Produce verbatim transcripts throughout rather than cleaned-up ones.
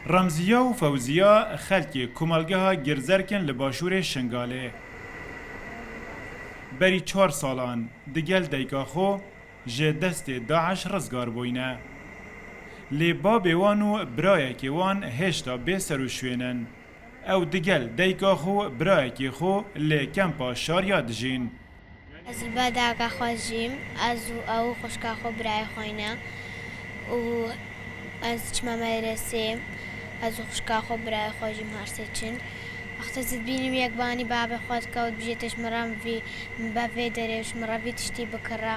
Remziya û Fewziya xelkê komelgeha Girzerk in li başûrê Şingalê. Berî çar salan digel dayika xwe ji destê DAIŞ rizgar bûyne. Lê babê wan û birayekê wan hêşta bê serûşwên in. Ew digel dayika xwe û birayekê xwe li kempa Şarya dijîn. Ez li ber dayika xwe dijîm, ez û ew û xwişka xwe birayê xwe ne û ez diçime medresê, ez û xwişka xwe birayê xwe jîm her sê çin. Wexta ez dibînim yek banî bavê xwe dike û dibêje, tu ji min re min vî, min be vê derê û ji min re vî tiştî bikire.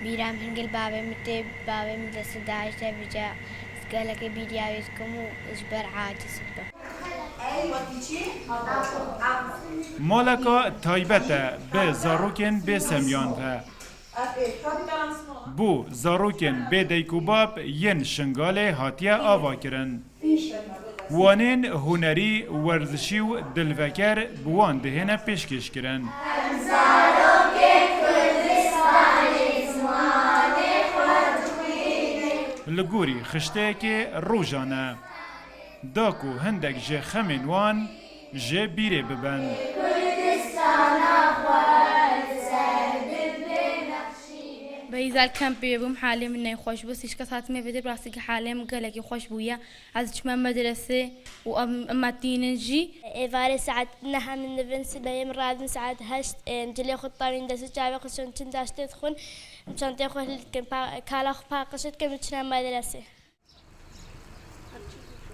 Bîra min hingil bavê min tê, bavê min destê DAIŞ de, vêca ez gelekê bîriya wî dikim û ji ber aciz dibim. Maleka taybet e bi zarokên bê semiyan ve. Bo zarokên bê dayik û bab yên Şingalê hatiye avakirin. Wanên hunerî, werzişî û dilveker bi wan dihêne pêşkêşkirin. Li gorî xişteyekê rojan e. Da ku hindek ji xemên wan ji bîrê bibin. Beyî zer kempê bûm, halê min neyxweş bû. Sîşka saetê me vêde, bi rastî halê min gelekî xweş bûye. Ez diçime medresê û em, em me tînin jî. Êvarê saet neh min dibin, sibehê min radin saet heşt, em, cilê xwe tanîn, dest û çavê xwe şon çin daştê dixwin. Çantê xwe hil dikin, pa-, kala xwe paqij dikin, diçine medresê.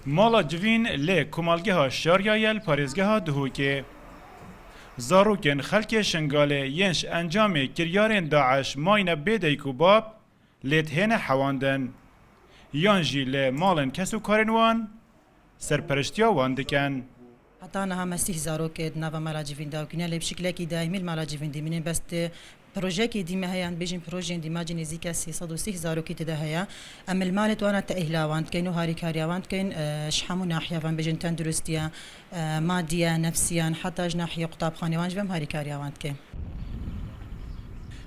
Mala civîn lê komalgeha Şarya ye li parêzgeha Duhokê. Zarokên xelkê Şingalê yên ji encamê kiryarên DAIŞ mayne bê dayik û bab lê dihêne hewandin. Yan jî li malên kes û karên wan serperiştiya wan dikin. Heta niha me sîh zarokê di nava mala civîn de awkîne, lê bi şiklekî daîmî li mala civîn dimînin, bes di Projeyekê dî me heye, em bêjin projeyên dî me cî nêzîke sê sed û sîh zarokî tê de heye. Em li malê wana teîhla wan dikeyn û harîkariya wan dikeyn, e, ji hemû nahiya van bêjin tendirustiya, e, madiye, nefsiyan, heta ji nahiyê qutabxanê wan jî ve em harîkariya wan dikeyn.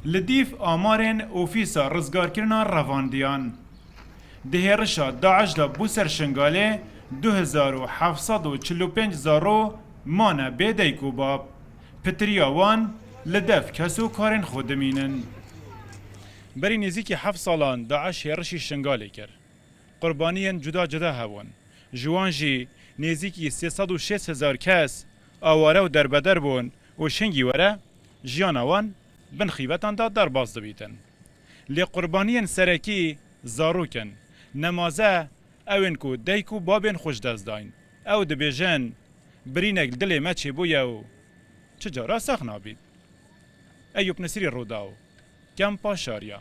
Li dîv amarên Ofîsa Rizgarkirina Revandiyan. Di hêrişa DAIŞ de bû ser Şingalê du hezar û heft sed û çil û pênc zaro mane bê dayik û bab. Pitiriya wan li dev kes û karên xwe dimînin. Berî nêzîkî heft salan DAIŞ hêrişî Şingalê kir. Qurbaniyên cuda cuda hebûn. Ji wan jî nêzîkî sê sed û şêst hezar kes aware û derbeder bûn û ji hingî were jiyana wan bin xîbetan de derbas dibîtin. Lê qurbaniyên serekî zarok in. Nemaze ew ên ku dayik û babên xwe ji dest dayîn. Ew dibêjin, birînek li dilê me çêbûye û çi cara sax nabît. Eyûp Nisrî, Rûdaw, Kempa Şariya.